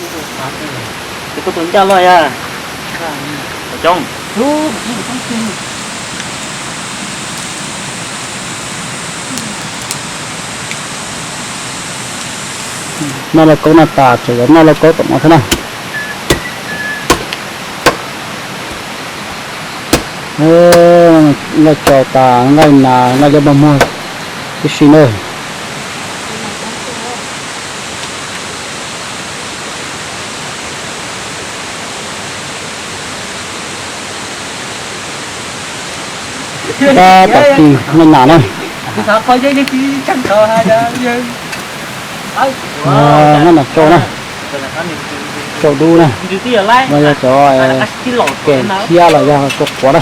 Ces koj tus ncaj loj yog coob. Noj lauj kaub no tas tseem yuav noj lauj kaub tom no thiab na. Nqaij tsau tas, nqaij nas, nqaij liab paj muag tib si na. Tab tom ci nqaij nas na. Nqaij nas tsau na, tsau dub na, no yog cov kem thiab los yog tsau quav na.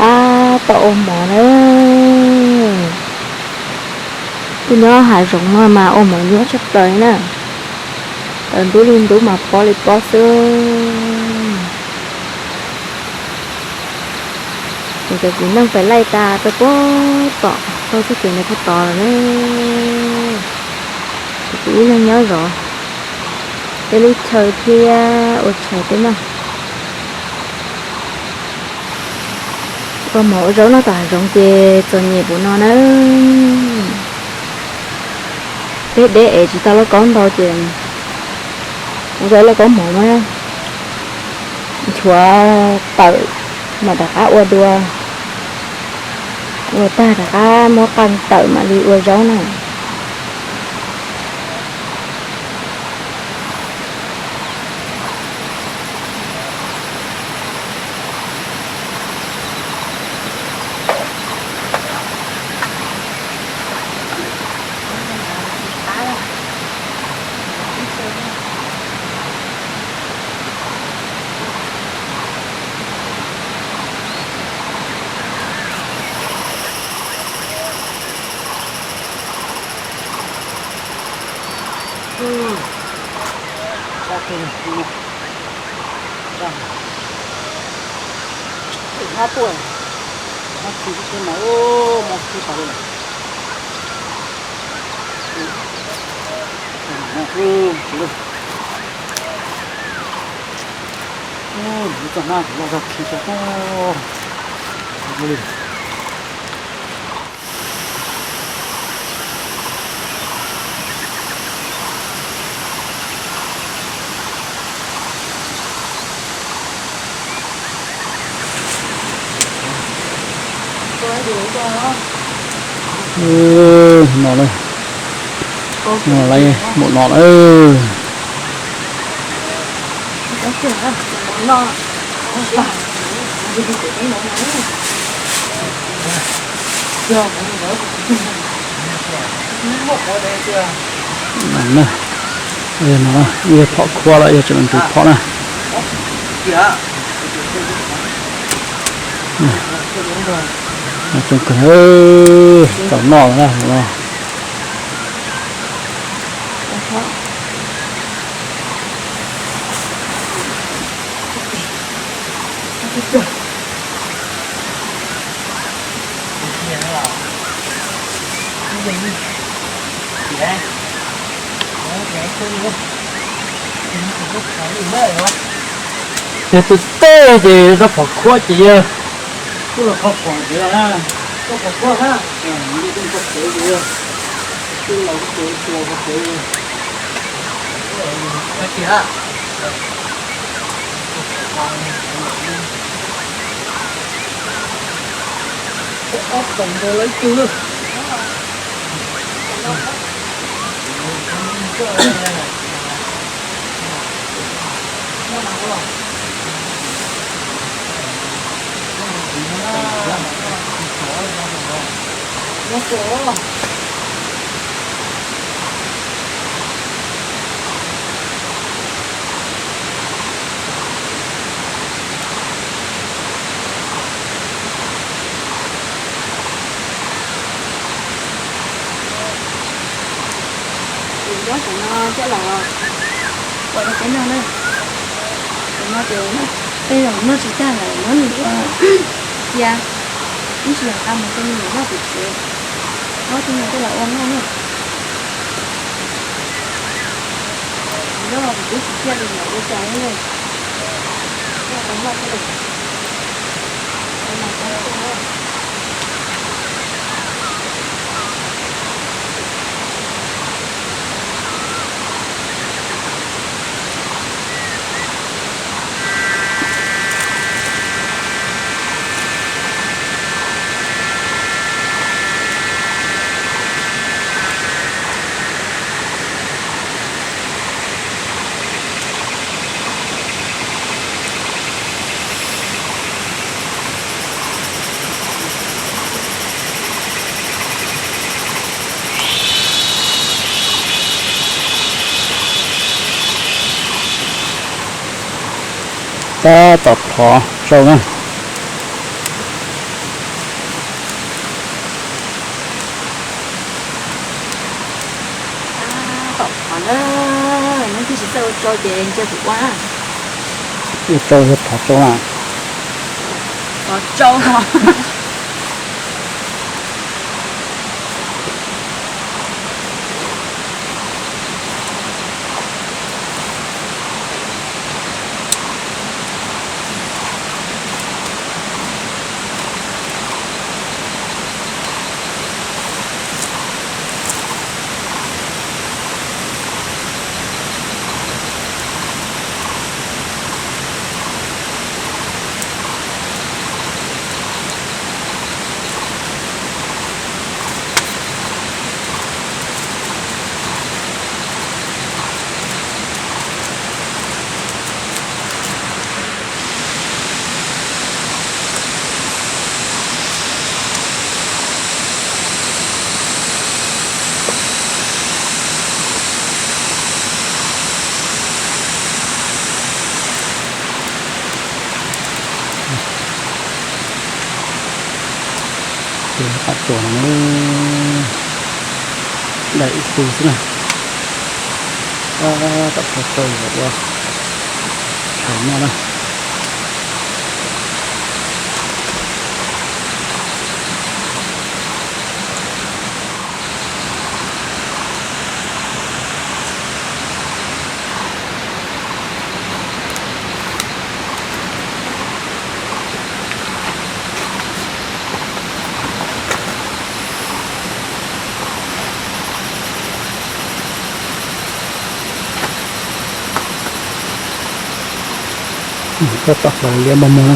Tab tom ua mov na. Tuaj nyob hav zoov no mas ua mov nyuaj tshaj plaws na. Tawm ntub li ntub mas pob li pob xwb. Ces cov txiv neej pem laij tas rau puag tom, rau txoj kev ntawd puag tod lawm na. Ces kuv ib leeg nyob zov tej lub chaw thiab ua tshais tej na. Ua mov ua zaub noj tom hav zoov ces txom nyem puv no na. Peb deb es tsis tau lauj kaub ntau ces ua zaj lauj kaub mov mas nchuav tawm mam rov qab ua dua. Ua tag rov qab muab qee tawm mam li ua zaub na. Tam no kuv los txog khi tso. No na, no lawm, muaj no lawm. No na, yog phom khuab lawm, yog tseem nrug phom na. Coob kawg, tau noj na no. Yog tus teb ces rau phom khuab ces yog, kuj los qhov pom ntawd na, rau phom khuab na, qhov tsev ces yog, kuj los kuj tsev tua qhov tsev, qhov tsev na. Ob txoom nkaus lawv ib tug. Ces nyob saum no coj los ua rau peb noj na. Saum no ces tej zaum noj tsis tag lawm, nyob nws ua cia, ib ntsis hais mus rau nws noj pem tsev, ob tug no coj los ua noj na. Noj kuv twb tsis thiaj li ua cas li. Tab tom phov tsau na. Tab tom phov na, neb twb tsis txawj ua tsau ces ntsia kuv ua na. Ua tsau yog phov tsau na. Phov tsau no. Ces qab tsuas no na, daim ib tug xwb na. Tab tom phov tsau yuav ua tshav noj na. Tab tom hlawv liab mos mos na.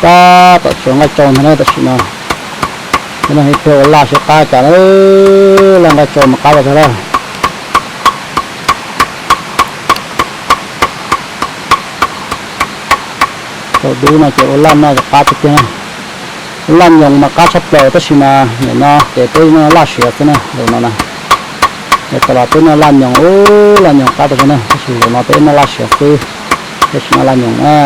Tab tom tsuav nqaij tsau ntag na tam sim no. Ib pliag ua laj seb qab cas na, laj nqaij tsau mas qab tas zog lawm. Thaum dub no ces ua laj noj qab tiag tiag na. Ua laj nyoos mas qab tshaj plaws tab sis mas nim no ces peb noj laj siav xwb na, zaum no na. Yav tas los peb noj laj nyoos, ua laj nyoos qab tas zog na, tab sis zaum no peb noj laj siav xwb, peb tsis noj laj nyoos na.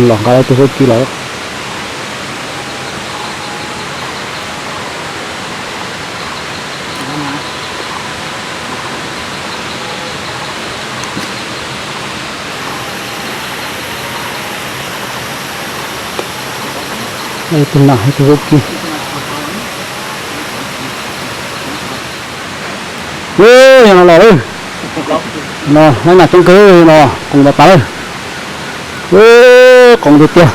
Los nqa tus huab kis lawm. Tus nas tus huab kis. Yog no los lawm. No, nas coob kawg no, qoos tas tas lawm. Qoos tiag tiag.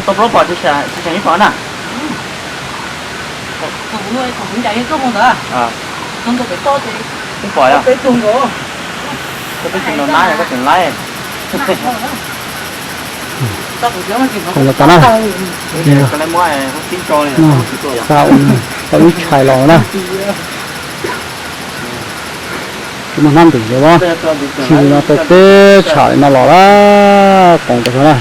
Tau plaub pom tsis tseem ib pom na. Ib pom yog. Koj peb tug nab yog koj tseem laib. Qoos tas tas na. Xa ua tau ib tshais los na. Tsis muaj hnab ntim li os. Tshis no tau peb tsham li no los lawm, qoos tas zog na.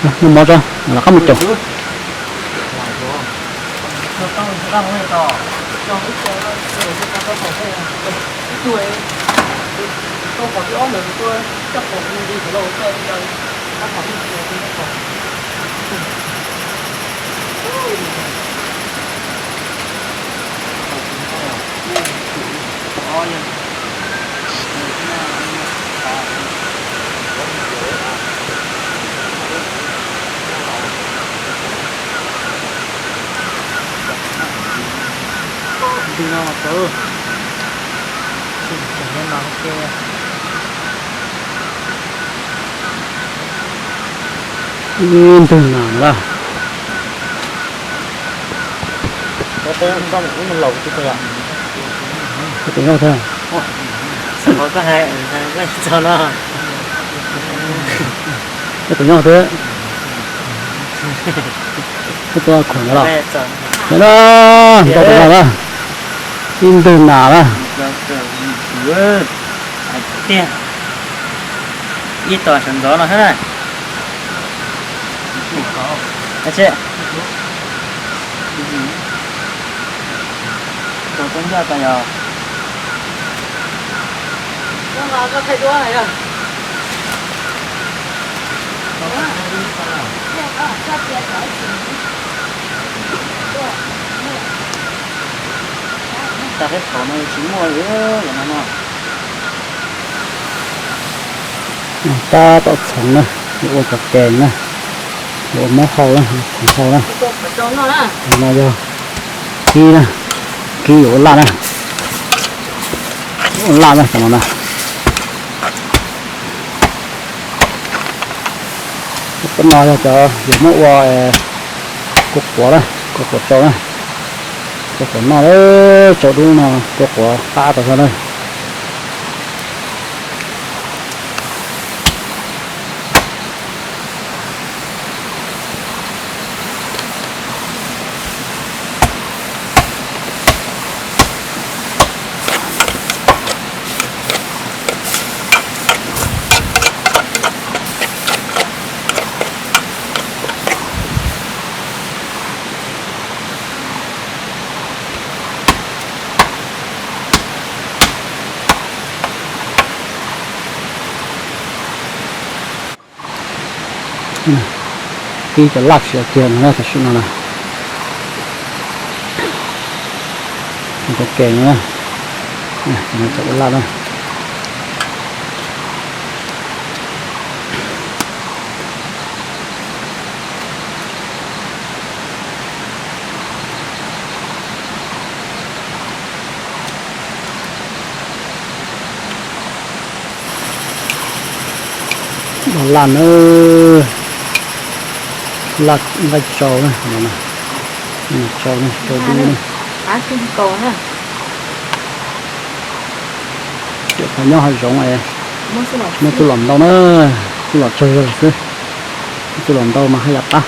Muaj mob tso, rov qab mus caum. Ib ntwg nas lawm. Tus yog thiab. Tus yog thiab. Tus khuam ntawd los. Ntau tus no na. Ib ntwg nas na. Ib tog sawv ntxov no thiab na. Tus koj ncaj tas yog. Tag peb thaum no tsis muaj li no no. Tab tom txhoov na, yuav ua cov kees na, yuav ua mov hau na, txhoov hau na. Cov no yog kib na, kib yuav ua laj na, ua laj na cov no na. Cov no yog cov yuav muab ua kua quav na, kua quav tsau na, kua quav noj, tsau dub no, kua quav qab tau xwb na. Kib cov laj tsis hais kiag no na, tam sim no na. Cov kees no na, cov no cov ua laj na. Laj na, laj nqaij tsau na, tsau na, tsau dub na. Tiam tas nyob hav zoov es muab txuj lom ntau na, txuj lom tsawg zog xwb, txuj lom ntau mas haj yam qab.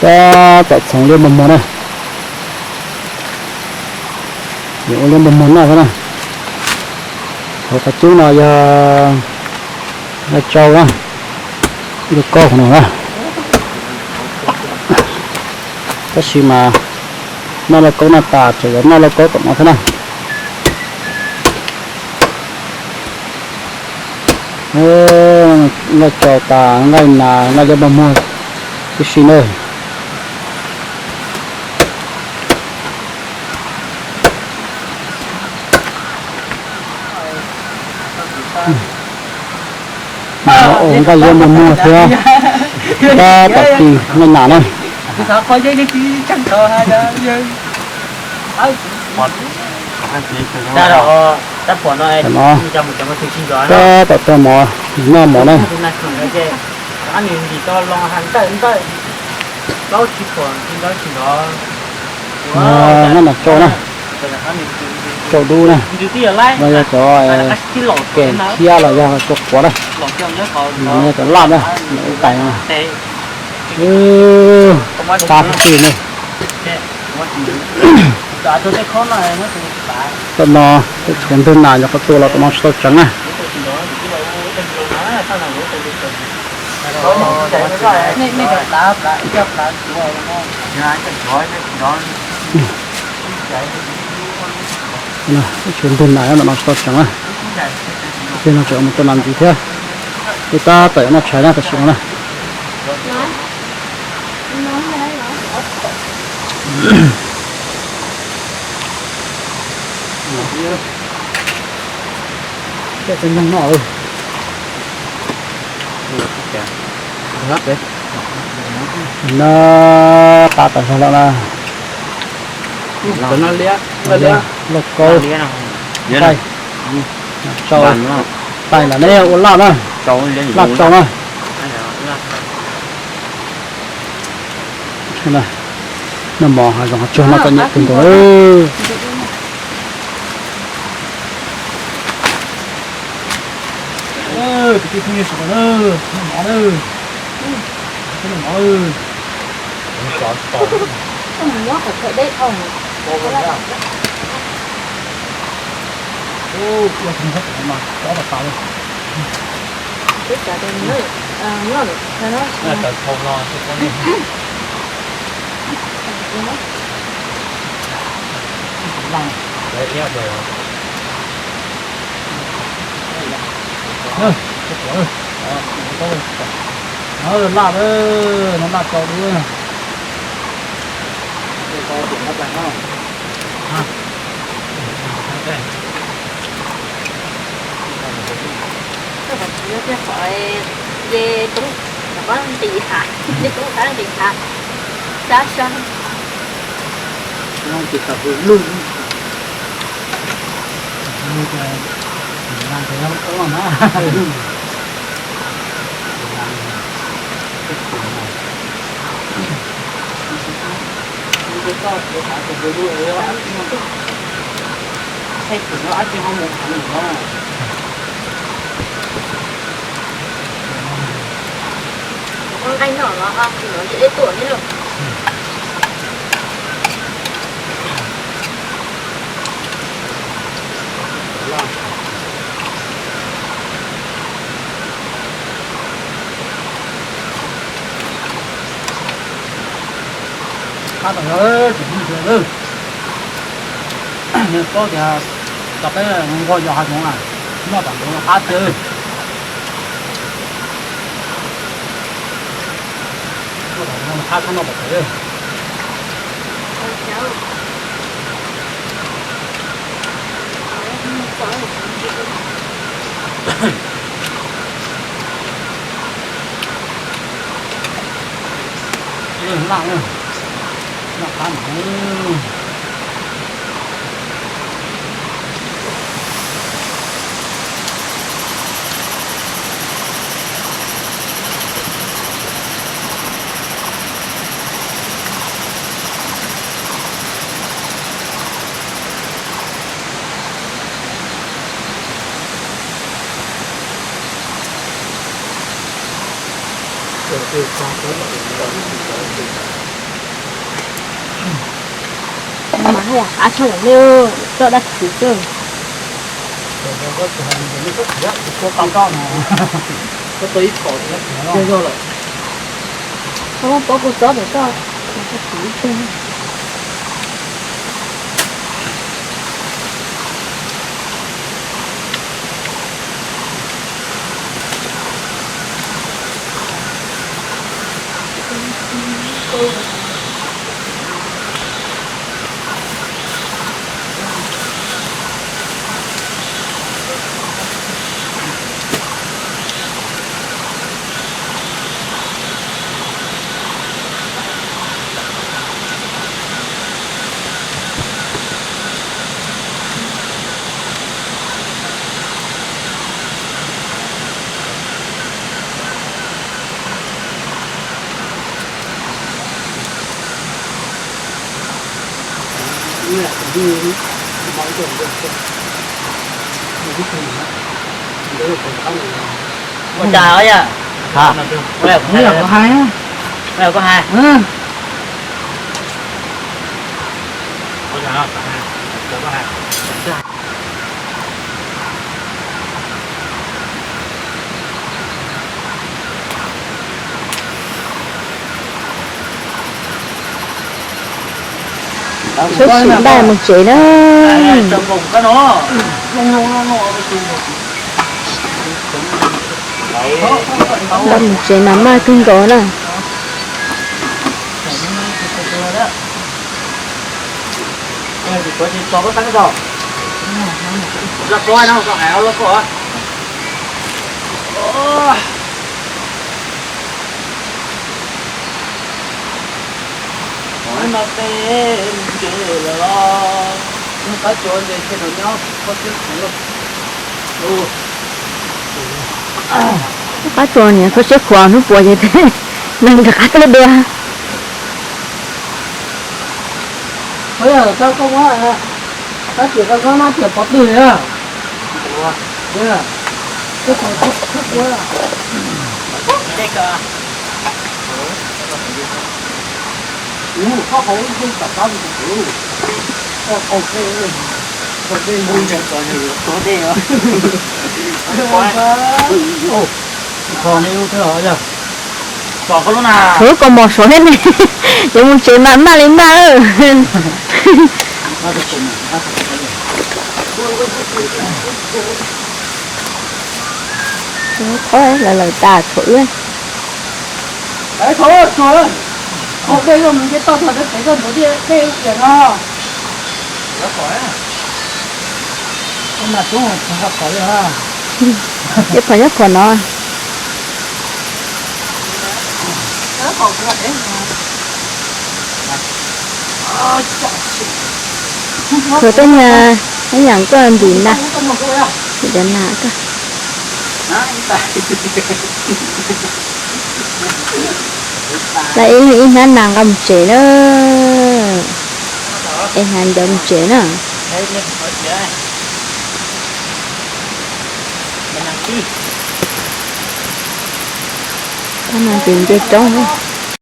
Tab tom txhoov liab npog muag na. Yuav ua liab npog muag noj xwb na. Hauv qhov cub no yog nqaij tsau na, ib lub kaub qhov no na. Tab sis mas noj lauj kaub noj tas tseem yuav noj lauj kaub tom no thiab na. Nqaij tsau tas, nqaij nas, nqaij liab npog muag tib si na. Ua nqaij liab npog muag thiab tab tom ti nqaij nas na. Tam no tab tom tuaj mov, noj mov na. Noj nas tsau na. Cau dub na, no yog cov kem thiab los yog cua quav na, no yog cov laj na, ub tais no. Qab tiag tiag ne. Tam no teb chaws ntug nas yog qhov tua los tam no tsis tau tseev na. Teb chaws ntug nas tam no tsis tau tseev na. Teb chaws no tseem mus tua nas ntxiv thiab. Peb tab tom yuav noj tshais na tam sim no na. Coj txiv neeg noj. No qab tas zog lawm na. Lauj kaub, taij, tsau, taij lam neb ua laj na, laj tsau na. Noj mov hav zoov hav tsuag noj txom nyem kawg nkaus lawm. Kwv tij phooj ywg sawv daws, noj mov, noj mov. Laj, no laj tsau dub. Ces tub, qab nqis hav, ces tub qab nqis hav, sab sab. Nqaij no los ho tsis hnov deb tuaj thiab lauj. Qab tas zog tseem noj tshais lawm. Nws paub tias cov peb nquag yos hav zoov na, noj tom ntawd qab tiag. Noj tom ntawd qab tshaj noj tom pem. Laj, laj qab no. Mas haj yam qab tshaj lawm ne, coj dab tsi xwb. Koj muab pob kuv txob pem koj. Ua cas os yawg? Hais, ua yog koj hais. Sawv tsees npaj mus tsev na. Npaj mus tsev mas maj kawg nkaus na. Qab tsuas niam txhob siab khuav, hnub puas ces neeg rov qab tuaj dua. Thaum koj mos sov thiab ne, yuav mus tsev mas maj li maj. Qhov lawv lawm tas tshuav wb. Nyob phom nyob phom no. Khuv tej nyuag, tej nyuag kuj ntim na, ntim cov nas koj. Lawv ib leeg ib hnab nas nqa mus tsev na. Ib hnab ncov mus tsev na. Hnab nas ces nce roob.